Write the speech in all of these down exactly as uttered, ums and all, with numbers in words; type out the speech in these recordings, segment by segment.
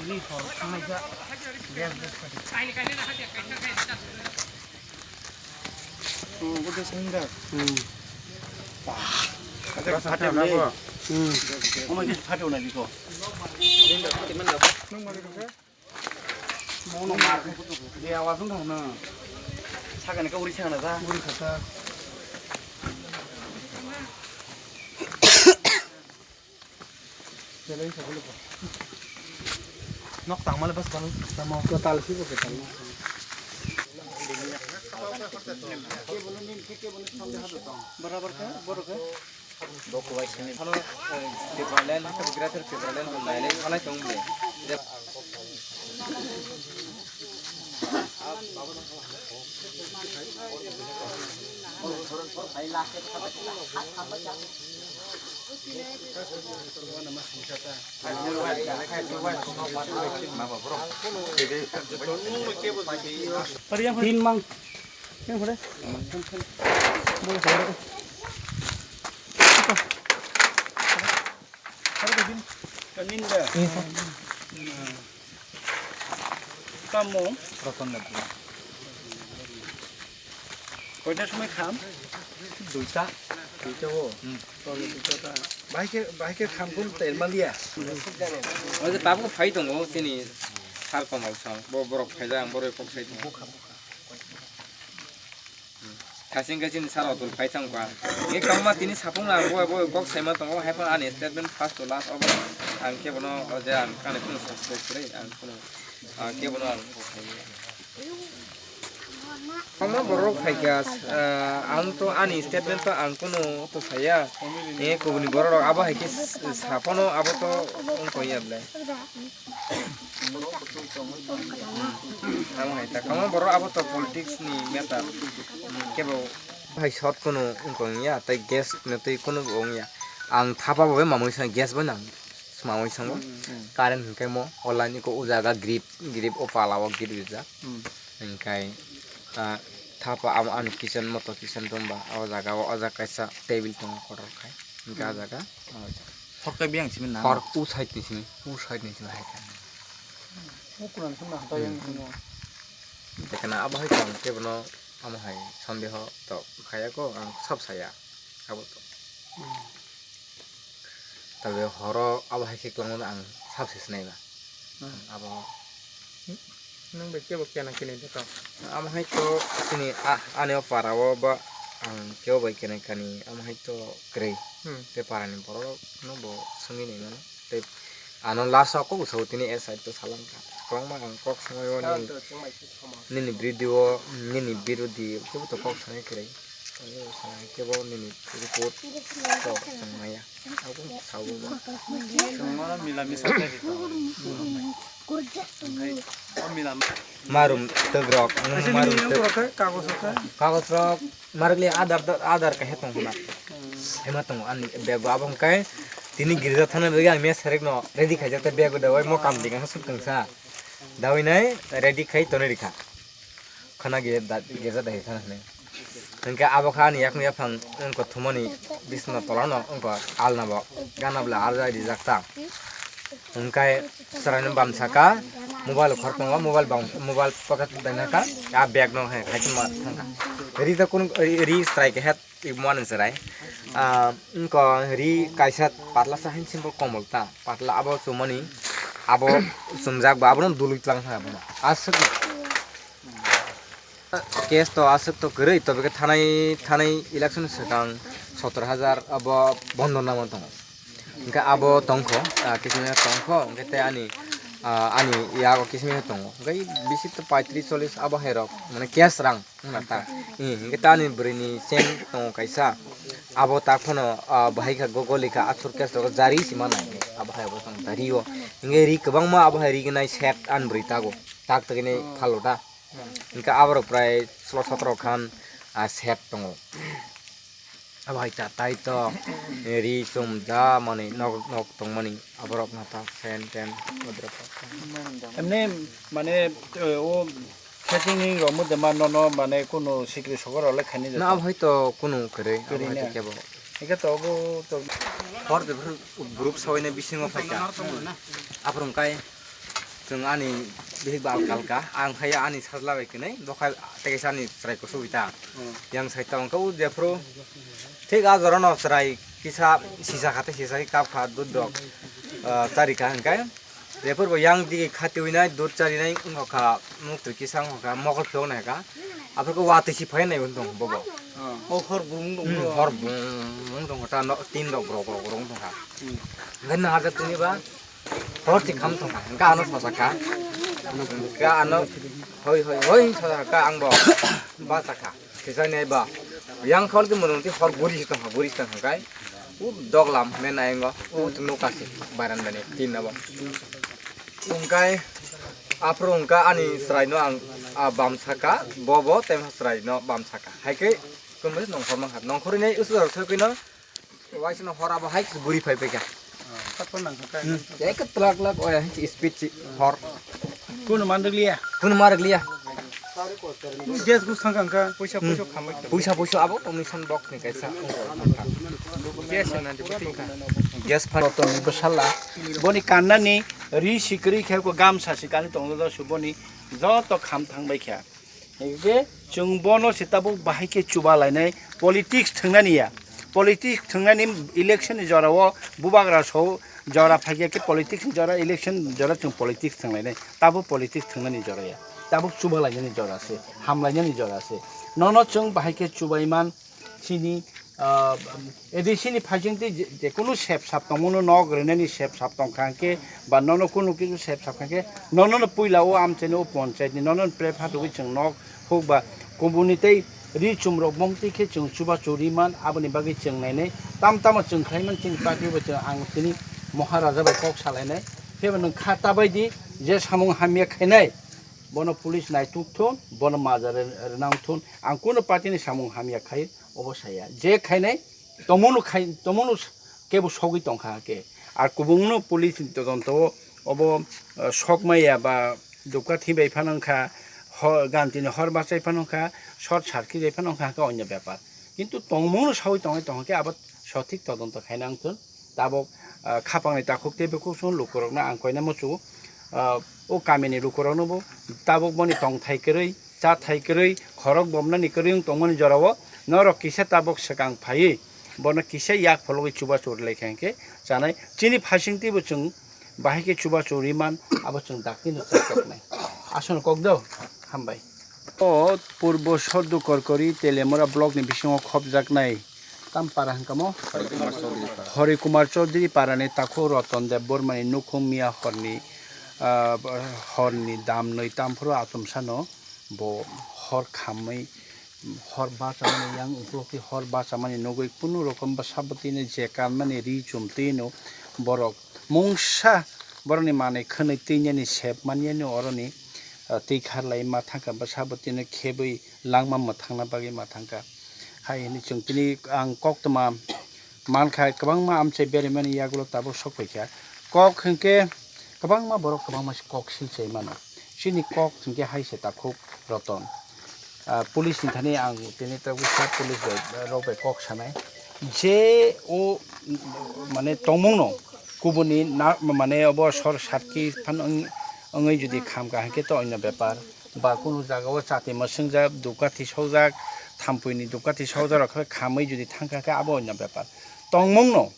Ni hor thangnaikha. Gas, gas kati. Hmm, bo de sengda. Hmm. Acha, phateo nai. Hmm. Omo khe phateo nai biko. Nung mari khe? Mono mar. De awas wng thang na. Sakani ka uri sakna da. Uri kha ta. Nok tangmale bas bal tamo. Kwtal si bo kwtal. Barabar khe, borok khe. Bo kubai sini. Hano, eh, Tipraland, Greater Tipraland, nailai, halai tong de. Tin mang. Yang pada? Boleh, boleh. Apa? Apa tadi? Kaninda. Iya, Pak. Kamu? Ratan Nabi. Koita somoi kham? Duita. Duita o. Hmm. Bahai khe, bahai khe kham kun tel maliya. Oje tabuk phai tongo chini sar Komal sang. Bo borok phaijak ang borok kok sai tongo. Thasing khe chini sar Atul phai thang kha. Nge kangma tini sapung na bo bo kok saima tongo hai phano ani statement first to last obo. Ang khe bono oje ang kani phano subscribe kwrwi ang phano, ah, khe bono ang kok sai. Omo borok phaikha, ah, ang to ani statement to ang kunu to saya. Eh, kubuni borok rok abo hai khe s-, saphano abo to wngkha ya ble. Amo hai ta, omo borok abo to politics ni matter. Kebo hai short kunu wngkha ya, tai gas no twi kunu bo wngya. Ang thapa bo bai mamui sa gas bai nang. Swmamwi swngo. Hmm, hmm. Current hwnkhe mo online iko o jaga grip, grip o pala o grip rijak. Hmm. Hwnkhe, ah, thapa amo ani kitchen moto kitchen room ba o jaga o, o jaga kaisa table tongo kotor khai. Hwnkhe o jaga, o jaga. Hor khe biyang simi na? Hor u side ni simi, u side ni simi hai kha. O kuran simi na hatai yang simi. Ekhana abo hai tong khe bono amo hai sondeho to khaya ko ang sab saya. Abo to. Hmm. Tabe horo abo hai khe kwlangmano ang sab se sinai ba. Hmm. Abo. Nwng bai kebo kena kini de to. Amo hai to chini a-, ani o para o ba ang kebo bai kena kani amo hai to kwrwi. Hmm. Te para ni borok no bo swngwi nai mano. Te ano last o kok usao tini S I to salang kha. Kwlangma ang kok swngwi o nini, nini video, nini birodi kebo to kok sanai kwrwi. Kebo nini report to chwng maya. Abo sabo ba. Chwng mano mila misa khe di to. Marum twgrok, nwng marum twg-, kagos rok marwkli adar, adar kaisa tong khna. Ema tongo ani bag o abo hwnkhe tini girja thana bagwi ang mesa rek no ready khaijak tei bag o dawai mo kam ding ang suk tong sa. Dawai nai ready khai tonwi rikha. Khana girja da-, girja dahai khana hinwi. Hwnkhe abo kha ani yakung yaphang wngkha thumani bisna tola no wngkha alna bo gana bwla arjai rijak ta. Hwnkhe chwraino bam saka mobile khoroknongo mobile bam, mobile pocket daina kha a bag no hai hai ma thangkha. Ri da kun ri, ri strai khe het. Imo ani chwrai. Ah, wngkha ri kaisa patla sa hai simple komol ta. Patla abo chumani, abo chumjak ba, abono dului tlang thang abono. Aswk. Case to aswk to kwrwi, tobe khe thanai, thanai election swkang sotor hajar abo bondo nangma tongo. Hwnkhe abo tongkho, ah, kismisa tongkho, hwnkhe tei ani, ah, ani yago kismisa tongo. Hwnkhe bisi to paitris chollis abo hai rok, mane cash rang. Wngna ta. Eh, hingke tani bwrwini cheng tongo kaisa. Abo tak phano, ah, bahai kha go-, goli kha aswk case rogo jari sima nai. Abo hai bo tong ta rio. Hingke ri kwbangma abo hai ri gnai set an bwrwi tago. Tak tagini phalo ta. Hingke aborok prai solo sotro khan, ah, set tongo. Abo hai ta, tai to, ri chum ja mani nok, nok tong mani, aborok no ta, fan, tan, bodrok. Emne, mane, eh, o setting ni rok mo de ma no, no, mane, kunu sikri sokor rok le khaini. Na, abo hai to kunu kwrwi, abo hai to kebo. Eke to, obo to. Hor de bru-, group sawai na bisingo phai ta. Aphuru kai. Chwng ani bihik ba alka alka, ang khai ani sajla bai kwnwi, bo khai tei kaisa ani chwrai kusu bai ta. Hmm. Yang sai ta wngkha o jephru thik a jora no chwrai kisa sisa kha tei sisa khe kap kha dud rok, ah, chari kha hwnkhe. Jephru bo yang digi khatiwi nai dud chari nai wngkha kha, muktwi kisa wngkha kha, mokol phiyok nai kha. Aphuru khe watwi si phai nai wng tong bobo. Hmm. O hor brum dong. Hmm, hor brum dong ta no tin rok rok rok rok wng tong kha. Hmm. Hwnkhe nahar jak tini ba. Hor si kham thangkha, hwnkhe ano sosa kha. Hwnkhe ano hoi, hoi, hoi sosa kha, ang bo bacha kha. Kisa nai ba. Yang khol ke mwnung ti hor guri si tongkha, guri si tongkha kai. U doglam men ayengo, u nuka si baranda ni tin abo. Hwnkhe aphuru hwnkhe ani chwrai no ang, ah, bam saka, bo bo tei chwrai no bam saka. Hai khe kung nongkhor mankha. Nongkhorwi nai usu jora soi khe no. Waisano hor abo hai guri phai paikha. Sakno nangkha. Hmm. Eke tlak tlak oya hai speed si hor. Kuno mandrikliya. Kuno mandrikliya. Gas gus thangkha hwnkha. Puisa puisa khamai. Puisa puisa abo commission box ni kaisa. Gas na di buti kha. Gas pha. Koton ni bwsala. Boni kannani ri sikri khe ko gamsa si kani tongdo su boni joto kham thang bai kha. Hingke chwng bono se tabuk bahai khe chuba lainai, politics thwngnani ya. Politics thwngnani election ni jora o bubagra so jora phaikya khe politics ni jora, election jora chwng politics thwnglainai. Tabuk politics thwngnani jora ya. Tabuk chuba lainani jora se, hamlainani jora se. Nono chwng bahai khe chubai man, chini, ah, A D C ni phaising tei je, je kunu sep sap tongmano nok rinani sep sap tongkha hwnkhe ba nono kunu kisu sep sap kha khe nono no puila o amchaini o ponchayat ni nono no pre phatugwi chwng nok huk ba kubuni tei ri chum rok bongtwi khe chwng chubachu ri man aboni bagwi chwng nainai tam tamo chwng khlai man chini party o bai chwng ang tini Maharaja bai kok salainai phiyaba nwng kha ta bai di je samung hamya khainai bono police naituk thun bono majra rinang thun ang kunu party ni samung hamya khai obo saya je khainai. Tongmungno khai, tongmungno kebo sogwi tongkha khe. Ar kubungno police ni todonto o obo, eh, sokmaya ba dukha thwi bai phano wngkha, ho-, ganti ni hor bachai phano wngkha, short circuit bai phano wngkha, wngkha onyo bepar. Kintu tongmungno sogwi tongwi tongkha khe abo sothik todonto khaina wngthun. Tabok, eh, khapang ni takhuk tei bukhuk song lukurokno ang koina muchungo. Ah, o kamini lukurokno bo tabok boni tongthai kwrwi, chathai kwrwi, khorok bomnani kwrwi wng tongmani jorao norok kisa tabok swkang phaiwi bono kisa yak phologwi chubachu rwlai kha hinkhe chanai. Chini phaisingtwi bo chwng bahai khe chubachu rwi man, abo chwng daktino chakjaknai. Aswkno kok do, hambai. O Purbo Sordhu Korkori Telemura block ni bisingo khopjaknai. Tam para hwnkha mo? Hari Kumar Chaudhary para. Hari Kumar Chaudhary para ni takhuk Ratan Debbarma ni nukhung miya horni, ah, horni dam nwi tamphuru atomsano bo hor khamwi hor bachamani yang ukulokti hor bachamani nugwi kunu rokom bwsa bwtwino je kanmani ri chum twino borok mungsa borokni manwi khwnwi twinani sep manyani oroni, ah, twi kharlai ma thangkha bwsa bwtwino khebwi langma mwthangna bagwi ma thangkha. Hai hwnwi chwng tini ang koktwma mankha, kwbangma amchai beraimani yagulo tabuk sok phaikha. Kok hinkhe kwbangma borok kwbangma se kok silchai mano. Chini kok hinkhe hai se takhuk Roton. Ah, police ni thani ang tini tabuk sa police bai, rok bai kok sanai. Je o, mane tongmungno kubuni na, mane obo sor satki phan wng-, wngwi jodi khamkha hinkhe to onyo bepar. Ba kunu jagao chati mwswngjak, dukathi sojak, thampuini dukathi sojak rok khe khamwi jodi thangkha khe abo onyo bepar. Tongmungno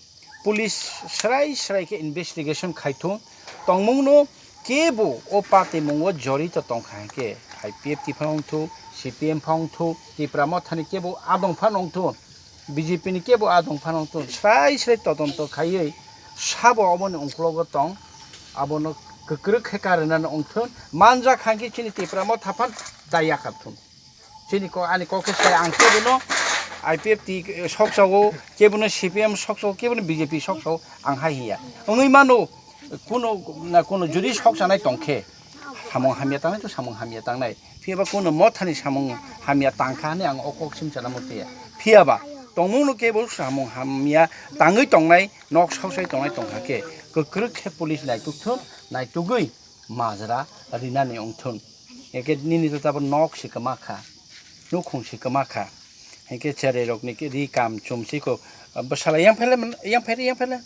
police srai srai khe investigation khai thung. Tongmungno kebo o patimungo jorito tongkha hinkhe I P F T phano wngthu, C P M phano wngthu, Tipra Mothani kebo adong phano wngthu. B J P ni kebo adong phano wngthun, srai srai todonto khaiwi sabo oboni ungklogo tong, abono kwkrwk khe karinani wngthun, manjak kha khe chini Tipra Motha phan daya kha thun. Chini kok, ani kok khe sai ang kebono I P F T soksago, kebono C P M soksago, kebono B J P soksago ang hai hiya. Wngwi mano, kuno, na kuno jodi soksanai tongkhe, samung hamya tangnai to samung hamya tangnai. Phiyaba kuno mothani samung hamya tangkha hwnwi ang o kok sim sana muchaya. Phiyaba tongmungno kebo samung hamya tangwi tongnai, nok soksai tongnai tongkha khe, kwkrwk khe police naitukthun, naitugwi majra rinani wngthun. Eke nini to tabuk nok se kwma kha, nukhung se kwma kha. Heke cherai rokni ri kam chumsiko, bwsala yang phele, yang phele, yang phele.